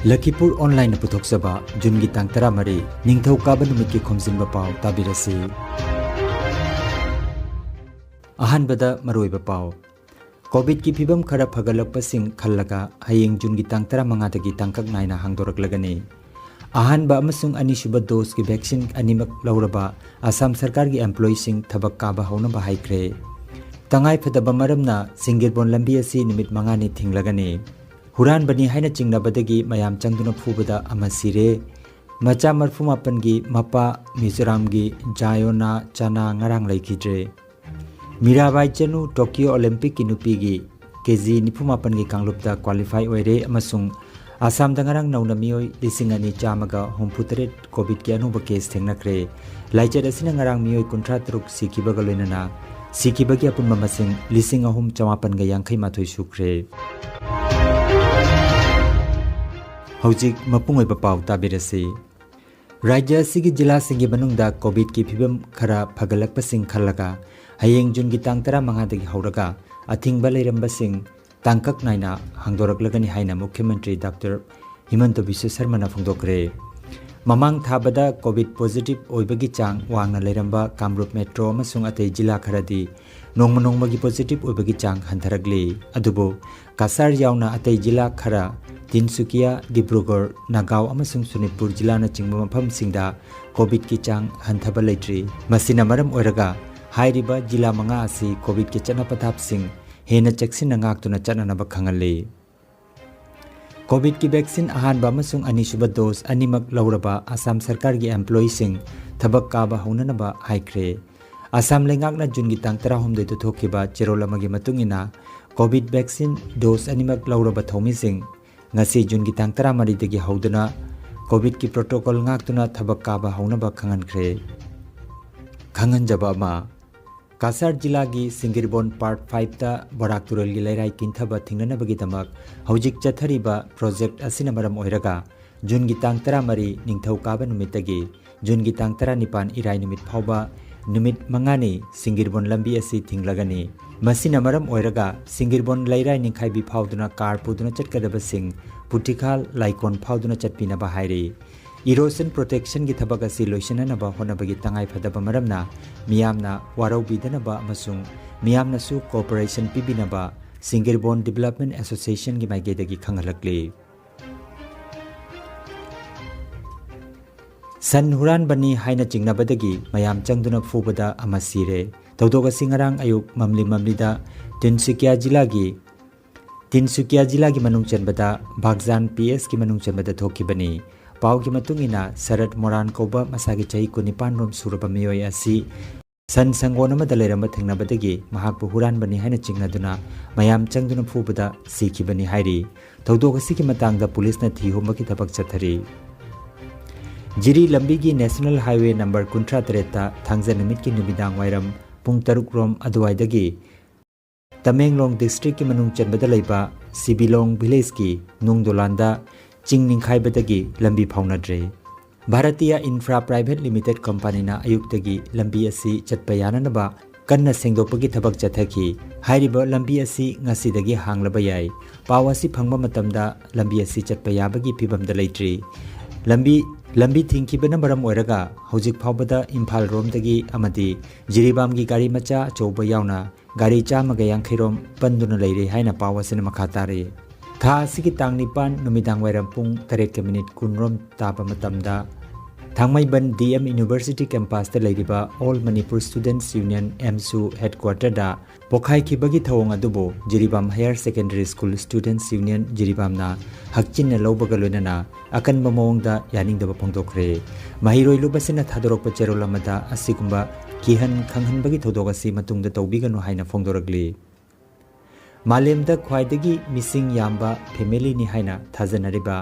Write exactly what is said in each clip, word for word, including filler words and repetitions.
ꯂꯈꯤꯄꯨꯔ ꯑꯣꯟꯂꯥꯏꯟꯅ ꯄꯨꯊꯣꯛꯆꯕ ꯖꯨꯟꯒꯤ ꯇꯥꯡ ꯇꯔꯥꯃꯔꯤ, ꯅꯤꯡꯊꯧꯀꯥꯕ ꯅꯨꯃꯤꯠꯀꯤ ꯈꯣꯝꯖꯤꯟꯕ ꯄꯥꯎ ꯇꯥꯕꯤꯔꯁꯤ꯫ ꯑꯍꯥꯟꯕꯗ ꯃꯔꯨꯑꯣꯏꯕ ꯄꯥꯎ꯫ ꯀꯣꯚꯤꯗꯀꯤ ꯐꯤꯕꯝ ꯈꯔ ꯐꯒꯠꯂꯛꯄꯁꯤꯡ ꯈꯜꯂꯒ ꯍꯌꯦꯡ ꯖꯨꯟꯒꯤ ꯇꯥꯡ ꯇꯔꯥꯃꯉꯥꯗꯒꯤ ꯇꯥꯡꯀꯛ ꯅꯥꯏꯅ ꯍꯥꯡꯗꯣꯔꯛꯂꯒꯅꯤ꯫ ꯑꯍꯥꯟꯕ ꯑꯃꯁꯨꯡ ꯑꯅꯤꯁꯨꯕ ꯗꯣꯁꯀꯤ ꯚꯦꯛꯁꯤꯟ ꯑꯅꯤꯃꯛ ꯂꯧꯔꯕ ꯑꯁꯥꯝ ꯁꯔꯀꯥꯔꯒꯤ ꯑꯦꯝꯄ꯭ꯂꯣꯌꯤꯁꯤꯡ ꯊꯕꯛ ꯀꯥꯕ ꯍꯧꯅꯕ ꯍꯥꯏꯈ꯭ꯔꯦ꯫ ꯇꯉꯥꯏꯐꯗꯕ ꯃꯔꯝꯅ ꯁꯤꯡꯒꯤꯔꯕꯣꯟ ꯂꯝꯕꯤ ꯑꯁꯤ ꯅꯨꯃꯤꯠ ꯃꯉꯥꯅꯤ ꯊꯤꯡꯂꯒꯅꯤ꯫ ꯍꯨꯔꯥꯟꯕꯅꯤ ꯍꯥꯏꯅ ꯆꯤꯡꯅꯕꯗꯒꯤ ꯃꯌꯥꯝ ꯆꯪꯗꯨꯅ ꯐꯨꯕꯗ ꯑꯃ ꯁꯤꯔꯦ꯫ ꯃꯆꯥ ꯃꯔꯤꯐꯨ ꯃꯥꯄꯟꯒꯤ ꯃꯄꯥ ꯃꯤꯖꯣꯔꯥꯝꯒꯤ ꯖꯥꯌꯣꯅꯥ ꯆꯥꯅꯥ ꯉꯔꯥꯡ ꯂꯩꯈꯤꯗ꯭ꯔꯦ꯫ ꯃꯤꯔꯥꯕꯥꯏ ꯆꯅꯨ ꯇꯣꯀꯤꯌꯣ ꯑꯣꯂꯤꯝꯄꯤꯛꯀꯤ ꯅꯨꯄꯤꯒꯤ ꯀꯦ ꯖꯤ ꯅꯤꯐꯨ ꯃꯥꯄꯟꯒꯤ ꯀꯥꯡꯂꯨꯞꯇ ꯀ꯭ꯋꯥꯂꯤꯐꯥꯏ ꯑꯣꯏꯔꯦ ꯑꯃꯁꯨꯡ ꯑꯁꯥꯝꯗ ꯉꯔꯥꯡ ꯅꯧꯅ ꯃꯤꯑꯣꯏ ꯂꯤꯁꯤꯡ ꯑꯅꯤ ꯆꯥꯝꯃꯒ ꯍꯨꯝꯐꯨ ꯇꯔꯦꯠ ꯀꯣꯚꯤꯗꯀꯤ ꯑꯅꯧꯕ ꯀꯦꯁ ꯊꯦꯡꯅꯈ꯭ꯔꯦ꯫ ꯂꯥꯏꯆꯠ ꯑꯁꯤꯅ ꯉꯔꯥꯡ ꯃꯤꯑꯣꯏ ꯀꯨꯟꯊ꯭ꯔꯥ ꯇꯔꯨꯛ ꯁꯤꯈꯤꯕꯒ ꯂꯣꯏꯅꯅ ꯁꯤꯈꯤꯕꯒꯤ ꯑꯄꯨꯟꯕ ꯃꯁꯤꯡ ꯂꯤꯁꯤꯡ ꯑꯍꯨꯝ ꯆꯃꯥꯄꯟꯒ ꯌꯥꯡꯈꯩ ꯃꯥꯊꯣꯏ ꯁꯨꯈ꯭ꯔꯦ꯫ ꯍꯧꯖꯤꯛ ꯃꯄꯨꯡ ꯑꯣꯏꯕ ꯄꯥꯎ ꯇꯥꯕꯤꯔꯁꯤ꯫ ꯔꯥꯖ꯭ꯌ ꯑꯁꯤꯒꯤ ꯖꯤꯂꯥꯁꯤꯡꯒꯤ ꯃꯅꯨꯡꯗ ꯀꯣꯚꯤꯗꯀꯤ ꯐꯤꯕꯝ ꯈꯔ ꯐꯒꯠꯂꯛꯄꯁꯤꯡ ꯈꯜꯂꯒ ꯍꯌꯦꯡ ꯖꯨꯟꯒꯤ ꯇꯥꯡ ꯇꯔꯥꯃꯉꯥꯗꯒꯤ ꯍꯧꯔꯒ ꯑꯊꯤꯡꯕ ꯂꯩꯔꯝꯕꯁꯤꯡ ꯇꯥꯡꯀꯛ ꯅꯥꯏꯅ ꯍꯥꯡꯗꯣꯔꯛꯂꯒꯅꯤ ꯍꯥꯏꯅ ꯃꯨꯈ꯭ꯌ ꯃꯟꯇ꯭ꯔꯤ ꯗꯥꯛꯇꯔ ꯍꯤꯃꯟꯇ ꯕꯤꯁ꯭ꯋ ꯁꯔꯃꯅ ꯐꯣꯡꯗꯣꯛꯈ꯭ꯔꯦ꯫ ꯃꯃꯥꯡ ꯊꯥꯕꯗ ꯀꯣꯚꯤꯗ ꯄꯣꯖꯤꯇꯤꯚ ꯑꯣꯏꯕꯒꯤ ꯆꯥꯡ ꯋꯥꯡꯅ ꯂꯩꯔꯝꯕ ꯀꯥꯃꯔꯨꯞ ꯃꯦꯇ꯭ꯔꯣ ꯑꯃꯁꯨꯡ ꯑꯇꯩ ꯖꯤꯂꯥ ꯈꯔꯗꯤ ꯅꯣꯡꯃ ꯅꯣꯡꯃꯒꯤ ꯄꯣꯖꯤꯇꯤꯚ ꯑꯣꯏꯕꯒꯤ ꯆꯥꯡ ꯍꯟꯊꯔꯛꯂꯤ꯫ ꯑꯗꯨꯕꯨ ꯀꯁꯥꯔ ꯌꯥꯎꯅ ꯑꯇꯩ ꯖꯤꯂꯥ ꯈꯔ, ꯇꯤꯟꯁꯨꯀꯤꯌꯥ, ꯗꯤꯕ꯭ꯔꯨꯒꯔ, ꯅꯥꯒꯥꯎ ꯑꯃꯁꯨꯡ ꯁꯣꯅꯤꯠꯄꯨꯔ ꯖꯤꯂꯥꯅꯆꯤꯡꯕ ꯃꯐꯝꯁꯤꯡꯗ ꯀꯣꯚꯤꯗꯀꯤ ꯆꯥꯡ ꯍꯟꯊꯕ ꯂꯩꯇ꯭ꯔꯤ꯫ ꯃꯁꯤꯅ ꯃꯔꯝ ꯑꯣꯏꯔꯒ ꯍꯥꯏꯔꯤꯕ ꯖꯤꯂꯥ ꯃꯉꯥ ꯑꯁꯤ ꯀꯣꯚꯤꯗꯀꯤ ꯆꯠꯅ ꯄꯊꯥꯞꯁꯤꯡ ꯍꯦꯟꯅ ꯆꯦꯛꯁꯤꯟꯅ ꯉꯥꯛꯇꯨꯅ ꯆꯠꯅꯅꯕ ꯈꯪꯍꯜꯂꯤ꯫ ꯀꯣꯚꯤꯗꯀꯤ ꯚꯦꯛꯁꯤꯟ ꯑꯍꯥꯟꯕ ꯑꯃꯁꯨꯡ ꯑꯅꯤꯁꯨꯕ ꯗꯣꯁ ꯑꯅꯤꯃꯛ ꯂꯧꯔꯕ ꯑꯁꯥꯝ ꯁꯔꯀꯥꯔꯒꯤ ꯑꯦꯝꯄ꯭ꯂꯣꯌꯤꯁꯤꯡ ꯊꯕꯛ ꯀꯥꯕ ꯍꯧꯅꯅꯕ ꯍꯥꯏꯈ꯭ꯔꯦ꯫ ꯑꯁꯥꯝ ꯂꯩꯉꯥꯛꯅ ꯖꯨꯟꯒꯤ ꯇꯥꯡ ꯇꯔꯥꯍꯨꯝꯗꯣꯏꯗ ꯊꯣꯛꯈꯤꯕ ꯆꯦꯔꯣꯜ ꯑꯃꯒꯤ ꯃꯇꯨꯡ ꯏꯟꯅ, ꯀꯣꯚꯤꯗ ꯚꯦꯛꯁꯤꯟ ꯗꯣꯁ ꯑꯅꯤꯃꯛ ꯂꯧꯔꯕ ꯊꯧꯃꯤꯁꯤꯡ ꯉꯁꯤ ꯖꯨꯟꯒꯤ ꯇꯥꯡ ꯇꯔꯥꯃꯔꯤꯗꯒꯤ ꯍꯧꯗꯨꯅ ꯀꯣꯚꯤꯗꯀꯤ ꯄ꯭ꯔꯣꯇꯣꯀꯣꯜ ꯉꯥꯛꯇꯨꯅ ꯊꯕꯛ ꯀꯥꯕ ꯍꯧꯅꯕ ꯈꯪꯍꯟꯈ꯭ꯔꯦ꯫ ꯈꯪꯍꯟꯖꯕ ꯑꯃ, ꯀꯁꯥꯔ ꯖꯤꯂꯥꯒꯤ ꯁꯤꯡꯒꯤꯔꯕꯣꯟ ꯄꯥꯔꯠ ꯐꯥꯏꯚꯇ ꯕꯣꯔꯥꯛ ꯇꯨꯔꯦꯜꯒꯤ ꯂꯩꯔꯥꯏ ꯀꯤꯟꯊꯕ ꯊꯤꯡꯅꯅꯕꯒꯤꯗꯃꯛ ꯍꯧꯖꯤꯛ ꯆꯠꯊꯔꯤꯕ ꯄ꯭ꯔꯣꯖꯦꯛ ꯑꯁꯤꯅ ꯃꯔꯝ ꯑꯣꯏꯔꯒ ꯖꯨꯟꯒꯤ ꯇꯥꯡ ꯇꯔꯥꯃꯔꯤ ꯅꯤꯡꯊꯧꯀꯥꯕ ꯅꯨꯃꯤꯠꯇꯒꯤ ꯖꯨꯟꯒꯤ ꯇꯥꯡ ꯇꯔꯥꯅꯤꯄꯥꯟ ꯏꯔꯥꯏ ꯅꯨꯃꯤꯠ ꯐꯥꯎꯕ ꯅꯨꯃꯤꯠ ꯃꯉꯥꯅꯤ ꯁꯤꯡꯒꯤꯔꯕꯣꯟ ꯂꯝꯕꯤ ꯑꯁꯤ ꯊꯤꯡꯂꯒꯅꯤ꯫ ꯃꯁꯤꯅ ꯃꯔꯝ ꯑꯣꯏꯔꯒ ꯁꯤꯡꯒꯤꯔꯕꯣꯟ ꯂꯩꯔꯥꯏ ꯅꯤꯡꯈꯥꯏꯕꯤ ꯐꯥꯎꯗꯨꯅ ꯀꯥꯔ ꯄꯨꯗꯨꯅ ꯆꯠꯀꯗꯕꯁꯤꯡ ꯄꯨꯇꯤꯈꯥꯜ ꯂꯥꯏꯀꯣꯟ ꯐꯥꯎꯗꯨꯅ ꯆꯠꯄꯤꯅꯕ ꯍꯥꯏꯔꯤ꯫ Erosion protectionꯒꯤ ꯊꯕꯛ ꯑꯁꯤ ꯂꯣꯏꯁꯤꯟꯅꯅꯕ ꯍꯣꯠꯅꯕꯒꯤ ꯇꯉꯥꯏ ꯐꯗꯕ ꯃꯔꯝꯅ ꯃꯤꯌꯥꯝꯅ ꯋꯥꯔꯧꯕꯤꯗꯅꯕ ꯑꯃꯁꯨꯡ ꯃꯤꯌꯥꯝꯅꯁꯨ cooperation ꯄꯤꯕꯤꯅꯕ ꯁꯤꯡꯒꯤꯔꯕꯣꯟ Development Associationꯒꯤ ꯃꯥꯏꯀꯩꯗꯒꯤ ꯈꯪꯍꯜꯂꯛꯂꯤ꯫ ꯁꯟ ꯍꯨꯔꯥꯟꯕꯅꯤ ꯍꯥꯏꯅ ꯆꯤꯡꯅꯕꯗꯒꯤ ꯃꯌꯥꯝ ꯆꯪꯗꯨꯅ ꯐꯨꯕꯗ ꯑꯃ ꯁꯤꯔꯦ꯫ ꯊꯧꯗꯣꯛ ꯑꯁꯤ ꯉꯔꯥꯡ ꯑꯌꯨꯛ ꯃꯝꯂꯤ ꯃꯝꯂꯤꯗ ꯇꯤꯟꯁꯨꯀꯤꯌꯥ ꯖꯤꯂꯥꯒꯤ, ꯇꯤꯟꯁꯨꯀꯤꯌꯥ ꯖꯤꯂꯥꯒꯤ ꯃꯅꯨꯡ ꯆꯟꯕꯗ ꯚꯥꯒꯖꯥꯟ ꯄꯤ ꯑꯦꯁꯀꯤ ꯃꯅꯨꯡ ꯆꯟꯕꯗ ꯊꯣꯛꯈꯤꯕꯅꯤ꯫ ꯄꯥꯎꯒꯤ ꯃꯇꯨꯡ ꯏꯟꯅ, ꯁꯔꯠ ꯃꯣꯔꯥꯟ ꯀꯧꯕ ꯃꯁꯥꯒꯤ ꯆꯍꯤ ꯀꯨꯟꯅꯤꯄꯥꯟ ꯔꯣꯝ ꯁꯨꯔꯕ ꯃꯤꯑꯣꯏ ꯑꯁꯤ ꯁꯟ ꯁꯪꯒꯣꯟ ꯑꯃꯗ ꯂꯩꯔꯝꯕ ꯊꯦꯡꯅꯕꯗꯒꯤ ꯃꯍꯥꯛꯄꯨ ꯍꯨꯔꯥꯟꯕꯅꯤ ꯍꯥꯏꯅ ꯆꯤꯡꯅꯗꯨꯅ ꯃꯌꯥꯝ ꯆꯪꯗꯨꯅ ꯐꯨꯕꯗ ꯁꯤꯈꯤꯕꯅꯤ ꯍꯥꯏꯔꯤ꯫ ꯊꯧꯗꯣꯛ ꯑꯁꯤꯒꯤ ꯃꯇꯥꯡꯗ ꯄꯨꯂꯤꯁꯅ ꯊꯤ ꯍꯨꯝꯕꯒꯤ ꯊꯕꯛ ꯆꯠꯊꯔꯤ꯫ ꯖꯤꯔꯤ ꯂꯝꯕꯤꯒꯤ National Highway number ꯀꯨꯟꯊ꯭ꯔꯥ ꯇꯔꯦꯠꯇ ꯊꯥꯡꯖ ꯅꯨꯃꯤꯠꯀꯤ ꯅꯨꯃꯤꯗꯥꯡ ꯋꯥꯏꯔꯝ ꯄꯨꯡ ꯇꯔꯨꯛ ꯔꯣꯝ ꯑꯗꯨꯋꯥꯏꯗꯒꯤ ꯇꯃꯦꯡꯂꯣꯡ districtꯀꯤ ꯃꯅꯨꯡ ꯆꯟꯕꯗ ꯂꯩꯕ ꯁꯤꯕꯤꯂꯣꯡ villageꯀꯤ ꯅꯨꯡ ꯗꯣꯂꯥꯟꯗ ꯆꯤꯡ ꯅꯤꯡꯈꯥꯏꯕꯗꯒꯤ ꯂꯝꯕꯤ ꯐꯥꯎꯅꯗ꯭ꯔꯦ꯫ ꯚꯥꯔꯇꯤꯌꯥ ꯏꯟꯐ꯭ꯔꯥ ꯄ꯭ꯔꯥꯏꯚꯦꯠ ꯂꯤꯃꯤꯇꯦꯠ ꯀꯝꯄꯅꯤꯅ ꯑꯌꯨꯛꯇꯒꯤ ꯂꯝꯕꯤ ꯑꯁꯤ ꯆꯠꯄ ꯌꯥꯅꯅꯕ ꯀꯟꯅ ꯁꯦꯡꯗꯣꯛꯄꯒꯤ ꯊꯕꯛ ꯆꯠꯊꯈꯤ꯫ ꯍꯥꯏꯔꯤꯕ ꯂꯝꯕꯤ ꯑꯁꯤ ꯉꯁꯤꯗꯒꯤ ꯍꯥꯡꯂꯕ ꯌꯥꯏ꯫ ꯄꯥꯎ ꯑꯁꯤ ꯐꯪꯕ ꯃꯇꯝꯗ ꯂꯝꯕꯤ ꯑꯁꯤ ꯆꯠꯄ ꯌꯥꯕꯒꯤ ꯐꯤꯕꯝꯗ ꯂꯩꯇ꯭ꯔꯤ꯫ ꯂꯝꯕꯤ, ꯂꯝꯕꯤ ꯊꯤꯡꯈꯤꯕꯅ ꯃꯔꯝ ꯑꯣꯏꯔꯒ ꯍꯧꯖꯤꯛ ꯐꯥꯎꯕꯗ ꯏꯝꯐꯥꯜ ꯔꯣꯝꯗꯒꯤ ꯑꯃꯗꯤ ꯖꯤꯔꯤꯕꯥꯝꯒꯤ ꯒꯥꯔꯤ ꯃꯆꯥ ꯑꯆꯧꯕ ꯌꯥꯎꯅ ꯒꯥꯔꯤ ꯆꯥꯝꯃꯒ ꯌꯥꯡꯈꯩ ꯔꯣꯝ ꯄꯟꯗꯨꯅ ꯂꯩꯔꯦ ꯍꯥꯏꯅ ꯄꯥꯎ ꯑꯁꯤꯅ ꯃꯈꯥ ꯇꯥꯔꯤ꯫ ꯊꯥ ꯑꯁꯤꯒꯤ ꯇꯥꯡ ꯅꯤꯄꯥꯟ ꯅꯨꯃꯤꯗꯥꯡ ꯋꯥꯏꯔꯝ ꯄꯨꯡ ꯇꯔꯦꯠꯀ ꯃꯤꯅꯤꯠ ꯀꯨꯟ ꯔꯣꯝ ꯇꯥꯕ ꯃꯇꯝꯗ ꯊꯥꯡꯃꯩꯕꯟ ꯗꯤ ꯑꯦꯝ University campusꯇ ꯂꯩꯔꯤꯕ All Manipur Students Union, ꯑꯦꯝꯁꯨ headquarterꯗ ꯄꯣꯈꯥꯏꯈꯤꯕꯒꯤ ꯊꯧꯑꯣꯡ ꯑꯗꯨꯕꯨ Jiribam Higher Secondary School Students Union ꯖꯤꯔꯤꯕꯥꯝꯅ ꯍꯛꯆꯤꯟꯅ ꯂꯧꯕꯒ ꯂꯣꯏꯅꯅ ꯑꯀꯟꯕ ꯃꯑꯣꯡꯗ ꯌꯥꯅꯤꯡꯗꯕ ꯐꯣꯡꯗꯣꯛꯈ꯭ꯔꯦ꯫ ꯃꯍꯩꯔꯣꯏ ꯂꯨꯞ ꯑꯁꯤꯅ ꯊꯥꯗꯣꯔꯛꯄ ꯆꯦꯔꯣꯜ ꯑꯃꯗ ꯑꯁꯤꯒꯨꯝꯕ ꯀꯤꯍꯟ ꯈꯪꯍꯟꯕꯒꯤ ꯊꯧꯗꯣꯛ ꯑꯁꯤ ꯃꯇꯨꯡꯗ ꯇꯧꯕꯤꯒꯅꯨ ꯍꯥꯏꯅ ꯐꯣꯡꯗꯣꯔꯛꯂꯤ꯫ ꯃꯥꯂꯦꯝꯗ ꯈ꯭ꯋꯥꯏꯗꯒꯤ ꯃꯤꯁꯤꯡ ꯌꯥꯝꯕ familyꯅꯤ ꯍꯥꯏꯅ ꯊꯥꯖꯅꯔꯤꯕ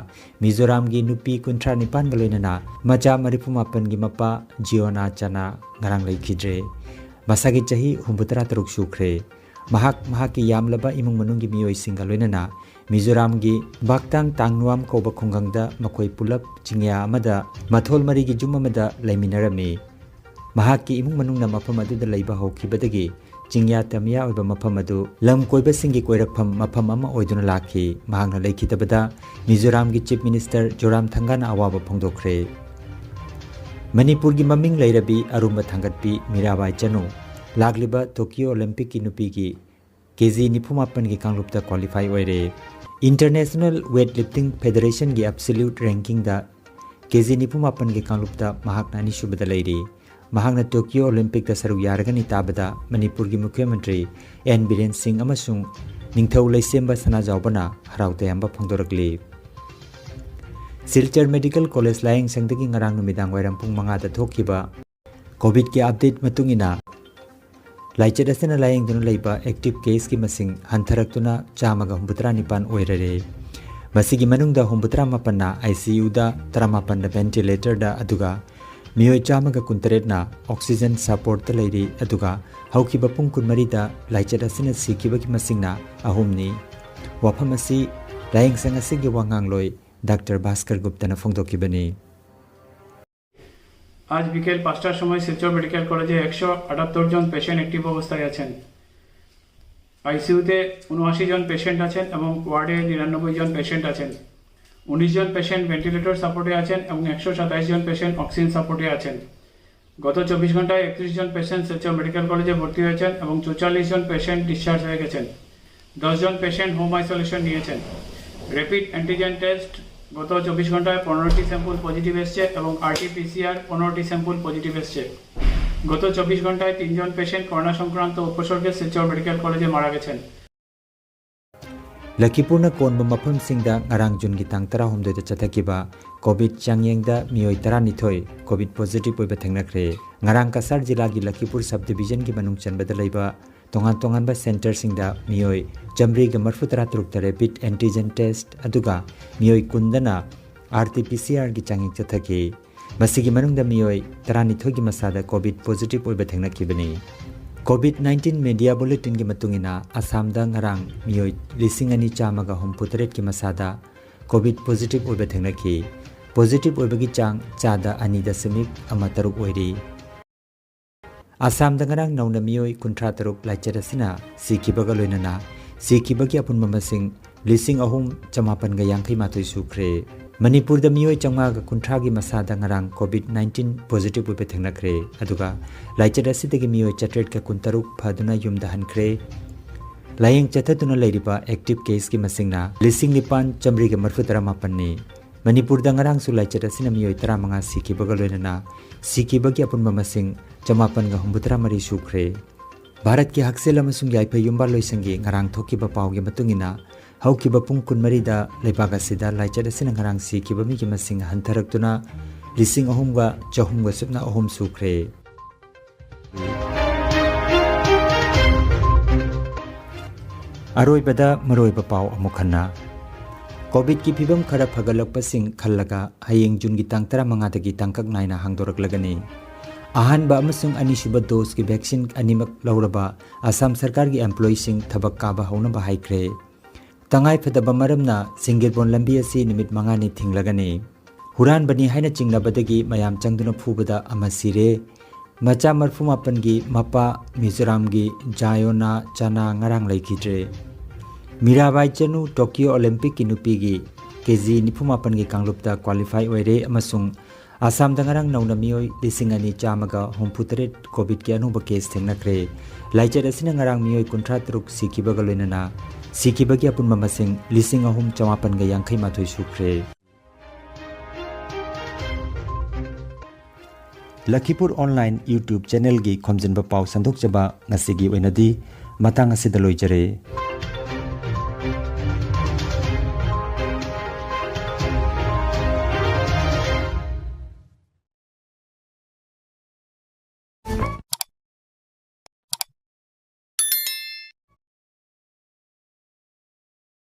ꯃꯤꯖꯣꯔꯥꯝꯒꯤ ꯅꯨꯄꯤ ꯀꯨꯟꯊ꯭ꯔꯥ ꯅꯤꯄꯥꯟꯒ ꯂꯣꯏꯅꯅ ꯃꯆꯥ ꯃꯔꯤꯐꯨ ꯃꯥꯄꯟꯒꯤ ꯃꯄꯥ ꯖꯤꯑꯣꯅꯥ ꯆꯅꯥ ꯉꯔꯥꯡ ꯂꯩꯈꯤꯗ꯭ꯔꯦ꯫ ꯃꯁꯥꯒꯤ ꯆꯍꯤ ꯍꯨꯝꯐꯨꯇꯔꯥ ꯇꯔꯨꯛ ꯁꯨꯈ꯭ꯔꯦ꯫ ꯃꯍꯥꯛ ꯃꯍꯥꯛꯀꯤ ꯌꯥꯝꯂꯕ ꯏꯃꯨꯡ ꯃꯅꯨꯡꯒꯤ ꯃꯤꯑꯣꯏꯁꯤꯡꯒ ꯂꯣꯏꯅꯅ ꯃꯤꯖꯣꯔꯥꯝꯒꯤ ꯕꯥꯛꯇꯥꯡ ꯇꯥꯡꯅꯨꯋꯥꯝ ꯀꯧꯕ ꯈꯨꯡꯒꯪꯗ ꯃꯈꯣꯏ ꯄꯨꯂꯞ ꯆꯤꯡꯌꯥ ꯑꯃꯗ ꯃꯊꯣꯜ ꯃꯔꯤꯒꯤ ꯌꯨꯝ ꯑꯃꯗ ꯂꯩꯃꯤꯟꯅꯔꯝꯃꯤ꯫ ꯃꯍꯥꯛꯀꯤ ꯏꯃꯨꯡ ꯃꯅꯨꯡꯅ ꯃꯐꯝ ꯑꯗꯨꯗ ꯂꯩꯕ ꯍꯧꯈꯤꯕꯗꯒꯤ ꯆꯤꯡꯌꯥ ꯇꯝꯌꯥ ꯑꯣꯏꯕ ꯃꯐꯝ ꯑꯗꯨ ꯂꯝ ꯀꯣꯏꯕꯁꯤꯡꯒꯤ ꯀꯣꯏꯔꯛꯐꯝ ꯃꯐꯝ ꯑꯃ ꯑꯣꯏꯗꯨꯅ ꯂꯥꯛꯈꯤ꯫ ꯃꯍꯥꯛꯅ ꯂꯩꯈꯤꯗꯕꯗ ꯃꯤꯖꯣꯔꯥꯝꯒꯤ Chief Minister ꯖꯣꯔꯥꯝꯊꯪꯒꯥꯅ ꯑꯋꯥꯕ ꯐꯣꯡꯗꯣꯛꯈ꯭ꯔꯦ꯫ ꯃꯅꯤꯄꯨꯔꯒꯤ ꯃꯃꯤꯡ ꯂꯩꯔꯕꯤ ꯑꯔꯨꯝꯕ ꯊꯥꯡꯒꯠꯄꯤ ꯃꯤꯔꯥꯕꯥꯏ ꯆꯅꯨ ꯂꯥꯛꯂꯤꯕ Tokyo Olympicꯀꯤ ꯅꯨꯄꯤꯒꯤ ꯀꯦ ꯖꯤ ꯅꯤꯐꯨ ꯃꯥꯄꯟꯒꯤ ꯀꯥꯡꯂꯨꯞꯇ qualify ꯑꯣꯏꯔꯦ꯫ International Weightlifting Federationꯒꯤ absolute rankingꯗ ꯀꯦ ꯖꯤ ꯅꯤꯐꯨ ꯃꯥꯄꯟꯒꯤ ꯀꯥꯡꯂꯨꯞꯇ ꯃꯍꯥꯛꯅ ꯑꯅꯤꯁꯨꯕꯗ ꯂꯩꯔꯤ꯫ ꯃꯍꯥꯛꯅ Tokyo Olympicꯇ ꯁꯔꯨꯛ ꯌꯥꯔꯒꯅꯤ ꯇꯥꯕꯗ ꯃꯅꯤꯄꯨꯔꯒꯤ ꯃꯨꯈ꯭ꯌ ꯃꯟꯇ꯭ꯔꯤ ꯑꯦꯟ ꯕꯤꯔꯦꯟ ꯁꯤꯡ ꯑꯃꯁꯨꯡ ꯅꯤꯡꯊꯧ ꯂꯩꯁꯦꯝꯕ ꯁꯅꯥꯖꯥꯎꯕꯅ ꯍꯔꯥꯎ ꯇꯌꯥꯝꯕ ꯐꯣꯡꯗꯣꯔꯛꯂꯤ꯫ ꯁꯤꯜꯆꯔ Medical College ꯂꯥꯌꯦꯡ ꯁꯪꯗꯒꯤ ꯉꯔꯥꯡ ꯅꯨꯃꯤꯗꯥꯡ ꯋꯥꯏꯔꯝ ꯄꯨꯡ ꯃꯉꯥꯗ ꯊꯣꯛꯈꯤꯕ COVIDꯀꯤ update ꯃꯇꯨꯡ ꯏꯟꯅ, ꯂꯥꯏꯆꯠ ꯑꯁꯤꯅ ꯂꯥꯌꯦꯡꯗꯨꯅ ꯂꯩꯕ active caseꯀꯤ ꯃꯁꯤꯡ ꯍꯟꯊꯔꯛꯇꯨꯅ ꯆꯥꯝꯃꯒ ꯍꯨꯝꯐꯨꯇꯔꯥ ꯅꯤꯄꯥꯟ ꯑꯣꯏꯔꯔꯦ꯫ ꯃꯁꯤꯒꯤ ꯃꯅꯨꯡꯗ ꯍꯨꯝꯐꯨꯇꯔꯥ ꯃꯥꯄꯟꯅ ICUꯗ, ꯇꯔꯥꯃꯥꯄꯟꯅ ventilatorꯗ, ꯑꯗꯨꯒ ꯃꯤꯑꯣꯏ ꯆꯥꯝꯃꯒ ꯀꯨꯟꯇꯔꯦꯠꯅ oxygen supportꯇ ꯂꯩꯔꯤ, ꯑꯗꯨꯒ ꯍꯧꯈꯤꯕ ꯄꯨꯡ ꯀꯨꯟꯃꯔꯤꯗ ꯂꯥꯏꯆꯠ ꯑꯁꯤꯅ ꯁꯤꯈꯤꯕꯒꯤ ꯃꯁꯤꯡꯅ ꯑꯍꯨꯝꯅꯤ꯫ ꯋꯥꯐꯝ ꯑꯁꯤ ꯂꯥꯌꯦꯡꯁꯪ ꯑꯁꯤꯒꯤ ꯋꯥꯉꯥꯡꯂꯣꯏ ꯗꯥꯛꯇꯔ ꯚꯥꯁꯀꯔ ꯒꯨꯞꯇꯅ ꯐꯣꯡꯗꯣꯛꯈꯤꯕꯅꯤ꯫ আজ বিকেল পাঁচটার সময় শিলচর মেডিকেল কলেজে একশো আটাত্তর জন পেশেন্ট অ্যাক্টিভ অবস্থায় আছেন। আইসিইউতে উনআশি জন পেশেন্ট আছেন এবং ওয়ার্ডে নিরানব্বই জন পেশেন্ট আছেন। উনিশ জন পেশেন্ট ভেন্টিলেটর সাপোর্টে আছেন এবং একশো সাতাইশ জন পেশেন্ট অক্সিজেন সাপোর্টে আছেন। গত চব্বিশ ঘন্টায় একত্রিশ জন পেশেন্ট শিলচর মেডিকেল কলেজে ভর্তি হয়েছেন এবং চুয়াল্লিশ জন পেশেন্ট ডিসচার্জ হয়ে গেছেন। দশ জন পেশেন্ট হোম আইসোলেশন নিয়েছেন। র্যাপিড অ্যান্টিজেন টেস্ট গত চব্বিশ ঘন্টায় পনেরোটি স্যাম্পল পজিটিভ এসছে এবং আরটিপিসিআর পনেরোটি স্যাম্পল পজিটিভ এসছে। গত চব্বিশ ঘন্টায় তিনজন পেশেন্ট করোনা সংক্রান্ত উপসর্গে শিলচর মেডিকেল কলেজে মারা গেছেন। ꯂꯛꯈꯤꯄꯨꯔꯅ ꯀꯣꯟꯕ ꯃꯐꯝꯁꯤꯡꯗ ꯉꯔꯥꯡ ꯖꯨꯟꯒꯤ ꯇꯥꯡ ꯇꯔꯥꯍꯨꯝꯗꯣꯏꯗ ꯆꯠꯊꯈꯤꯕ COVID ꯆꯥꯡꯌꯦꯡꯗ ꯃꯤꯑꯣꯏ ꯇꯔꯥꯅꯤꯊꯣꯏ COVID positive ꯑꯣꯏꯕ ꯊꯦꯡꯅꯈ꯭ꯔꯦ꯫ ꯉꯔꯥꯡ ꯀꯁꯥꯔ ꯖꯤꯂꯥꯒꯤ ꯂꯛꯈꯤꯄꯨꯔ sub divisionꯒꯤ ꯃꯅꯨꯡ ꯆꯟꯕꯗ ꯂꯩꯕ ꯇꯣꯉꯥꯟ ꯇꯣꯉꯥꯟꯕ centreꯁꯤꯡꯗ ꯃꯤꯑꯣꯏ ꯆꯥꯃꯔꯤꯒ ꯃꯔꯤꯐꯨꯇꯔꯥ ꯇꯔꯨꯛꯇ rapid antigen test, ꯑꯗꯨꯒ ꯃꯤꯑꯣꯏ ꯀꯨꯟꯗꯅ RT-PCRꯒꯤ ꯆꯥꯡꯌꯦꯡ ꯆꯠꯊꯈꯤ꯫ ꯃꯁꯤꯒꯤ ꯃꯅꯨꯡꯗ ꯃꯤꯑꯣꯏ ꯇꯔꯥꯅꯤꯊꯣꯏꯒꯤ ꯃꯁꯥꯗ COVID positive ꯑꯣꯏꯕ ꯊꯦꯡꯅꯈꯤꯕꯅꯤ꯫ COVID nineteen media bulletinꯒꯤ ꯃꯇꯨꯡ ꯏꯟꯅ, ꯑꯁꯥꯝꯗ ꯉꯔꯥꯡ ꯃꯤꯑꯣꯏ ꯂꯤꯁꯤꯡ ꯑꯅꯤ ꯆꯥꯝꯃꯒ ꯍꯨꯝꯐꯨ ꯇꯔꯦꯠꯀꯤ ꯃꯁꯥꯗ COVID positive ꯑꯣꯏꯕ ꯊꯦꯡꯅꯈꯤ꯫ Positive ꯑꯣꯏꯕꯒꯤ ꯆꯥꯡ ꯆꯥꯗ ꯑꯅꯤ ꯗꯁꯃꯤꯛ ꯑꯃ ꯇꯔꯨꯛ ꯑꯣꯏꯔꯤ꯫ ꯑꯁꯥꯝꯗ ꯉꯔꯥꯡ ꯅꯧꯅ ꯃꯤꯑꯣꯏ ꯀꯨꯟꯊ꯭ꯔꯥ ꯇꯔꯨꯛ ꯂꯥꯏꯆꯠ ꯑꯁꯤꯅ ꯁꯤꯈꯤꯕꯒ ꯂꯣꯏꯅꯅ ꯁꯤꯈꯤꯕꯒꯤ ꯑꯄꯨꯟꯕ ꯃꯁꯤꯡ ꯂꯤꯁꯤꯡ ꯑꯍꯨꯝ ꯆꯃꯥꯄꯟꯒ ꯌꯥꯡꯈꯩ ꯃꯥꯊꯣꯏ ꯁꯨꯈ꯭ꯔꯦ꯫ ꯃꯅꯤꯄꯨꯔꯗ ꯃꯤꯑꯣꯏ ꯆꯥꯝꯃꯉꯥꯒ ꯀꯨꯟꯊ꯭ꯔꯥꯒꯤ ꯃꯁꯥꯗ ꯉꯔꯥꯡ COVID nineteen positive ꯑꯣꯏꯕ ꯊꯦꯡꯅꯈ꯭ꯔꯦ꯫ ꯑꯗꯨꯒ ꯂꯥꯏꯆꯠ ꯑꯁꯤꯗꯒꯤ ꯃꯤꯑꯣꯏ ꯆꯥꯇ꯭ꯔꯦꯠꯀ ꯀꯨꯟꯇꯔꯨꯛ ꯐꯗꯨꯅ ꯌꯨꯝꯗ ꯍꯟꯈ꯭ꯔꯦ꯫ ꯂꯥꯌꯦꯡ ꯆꯠꯊꯗꯨꯅ ꯂꯩꯔꯤꯕ active caseꯀꯤ ꯃꯁꯤꯡꯅ ꯂꯤꯁꯤꯡ ꯅꯤꯄꯥꯟ ꯆꯥꯃꯔꯤꯒ ꯃꯔꯤꯐꯨ ꯇꯔꯥ ꯃꯥꯄꯟꯅꯤ꯫ ꯃꯅꯤꯄꯨꯔꯗ ꯉꯔꯥꯡꯁꯨ ꯂꯥꯏꯆꯠ ꯑꯁꯤꯅ ꯃꯤꯑꯣꯏ ꯇꯔꯥꯃꯉꯥ ꯁꯤꯈꯤꯕꯒ ꯂꯣꯏꯅꯅ ꯁꯤꯈꯤꯕꯒꯤ ꯑꯄꯨꯟꯕ ꯃꯁꯤꯡ ꯆꯃꯥꯄꯟꯒ ꯍꯨꯝꯐꯨꯇꯔꯥ ꯃꯔꯤ ꯁꯨꯈ꯭ꯔꯦ꯫ ꯚꯥꯔꯠꯀꯤ ꯍꯛꯁꯦꯜ ꯑꯃꯁꯨꯡ ꯌꯥꯏꯐ ꯌꯨꯝꯕꯥꯜꯂꯣꯏꯁꯪꯒꯤ ꯉꯔꯥꯡ ꯊꯣꯛꯈꯤꯕ ꯄꯥꯎꯒꯤ ꯃꯇꯨꯡ ꯏꯟꯅ, ꯍꯧꯈꯤꯕ ꯄꯨꯡ ꯀꯨꯟꯃꯔꯤꯗ ꯂꯩꯕꯥꯛ ꯑꯁꯤꯗ ꯂꯥꯏꯆꯠ ꯑꯁꯤꯅ ꯉꯔꯥꯡ ꯁꯤꯈꯤꯕ ꯃꯤꯒꯤ ꯃꯁꯤꯡ ꯍꯟꯊꯔꯛꯇꯨꯅ ꯂꯤꯁꯤꯡ ꯑꯍꯨꯝꯒ ꯆꯍꯨꯝꯒ ꯁꯨꯞꯅ ꯑꯍꯨꯝ ꯁꯨꯈ꯭ꯔꯦ꯫ ꯑꯔꯣꯏꯕꯗ ꯃꯔꯨꯑꯣꯏꯕ ꯄꯥꯎ ꯑꯃꯨꯛ ꯍꯟꯅ꯫ COVIDꯀꯤ ꯐꯤꯕꯝ ꯈꯔ ꯐꯒꯠꯂꯛꯄꯁꯤꯡ ꯈꯜꯂꯒ ꯍꯌꯦꯡ ꯖꯨꯟꯒꯤ ꯇꯥꯡ ꯇꯔꯥꯃꯉꯥꯗꯒꯤ ꯇꯥꯡꯀꯛ ꯅꯥꯏꯅ ꯍꯥꯡꯗꯣꯔꯛꯂꯒꯅꯤ꯫ ꯑꯍꯥꯟꯕ ꯑꯃꯁꯨꯡ ꯑꯅꯤꯁꯨꯕ doseꯀꯤ vaccine ꯑꯅꯤꯃꯛ ꯂꯧꯔꯕ ꯑꯁꯥꯝ ꯁꯔꯀꯥꯔꯒꯤ employeeꯁꯤꯡ ꯊꯕꯛ ꯀꯥꯕ ꯍꯧꯅꯕ ꯍꯥꯏꯈ꯭ꯔꯦ꯫ ꯇꯉꯥꯏꯐꯗꯕ ꯃꯔꯝꯅ ꯁꯤꯡꯒꯤꯔꯕꯣꯟ ꯂꯝꯕꯤ ꯑꯁꯤ ꯅꯨꯃꯤꯠ ꯃꯉꯥꯅꯤ ꯊꯤꯡꯂꯒꯅꯤ꯫ ꯍꯨꯔꯥꯟꯕꯅꯤ ꯍꯥꯏꯅ ꯆꯤꯡꯅꯕꯗꯒꯤ ꯃꯌꯥꯝ ꯆꯪꯗꯨꯅ ꯐꯨꯕꯗ ꯑꯃ ꯁꯤꯔꯦ꯫ ꯃꯆꯥ ꯃꯔꯤꯐꯨ ꯃꯥꯄꯟꯒꯤ ꯃꯄꯥ ꯃꯤꯖꯣꯔꯥꯝꯒꯤ ꯖꯥꯌꯣꯅꯥ ꯆꯥꯅꯥ ꯉꯔꯥꯡ ꯂꯩꯈꯤꯗ꯭ꯔꯦ꯫ ꯃꯤꯔꯥꯕꯥꯏ ꯆꯅꯨ ꯇꯣꯀꯤꯌꯣ ꯑꯣꯂꯤꯝꯄꯤꯛꯀꯤ ꯅꯨꯄꯤꯒꯤ KG ꯅꯤꯐꯨ ꯃꯥꯄꯟꯒꯤ ꯀꯥꯡꯂꯨꯞꯇ qualify ꯑꯣꯏꯔꯦ ꯑꯃꯁꯨꯡ ꯑꯁꯥꯝꯗ ꯉꯔꯥꯡ ꯅꯧꯅ ꯃꯤꯑꯣꯏ ꯂꯤꯁꯤꯡ ꯑꯅꯤ ꯆꯥꯝꯃꯒ ꯍꯨꯝꯐꯨ ꯇꯔꯦꯠ COVIDꯀꯤ ꯑꯅꯧꯕ case ꯊꯦꯡꯅꯈ꯭ꯔꯦ꯫ ꯂꯥꯏꯆꯠ ꯑꯁꯤꯅ ꯉꯔꯥꯡ ꯃꯤꯑꯣꯏ ꯀꯨꯟꯊ꯭ꯔꯥ ꯇꯔꯨꯛ ꯁꯤꯈꯤꯕꯒ ꯂꯣꯏꯅꯅ ꯁꯤꯈꯤꯕꯒꯤ ꯑꯄꯨꯟꯕ ꯃꯁꯤꯡ ꯂꯤꯁꯤꯡ ꯑꯍꯨꯝ ꯆꯃꯥꯄꯟꯒ ꯌꯥꯡꯈꯩ ꯃꯥꯊꯣꯏ ꯁꯨꯈ꯭ꯔꯦ꯫ ꯂꯈꯤꯄꯨꯔ online YouTube channelꯒꯤ ꯈꯣꯝꯖꯤꯟꯕ ꯄꯥꯎ ꯁꯟꯗꯣꯛꯆꯕ ꯉꯁꯤꯒꯤ ꯑꯣꯏꯅꯗꯤ ꯃꯇꯥꯡ ꯑꯁꯤꯗ ꯂꯣꯏꯖꯔꯦ꯫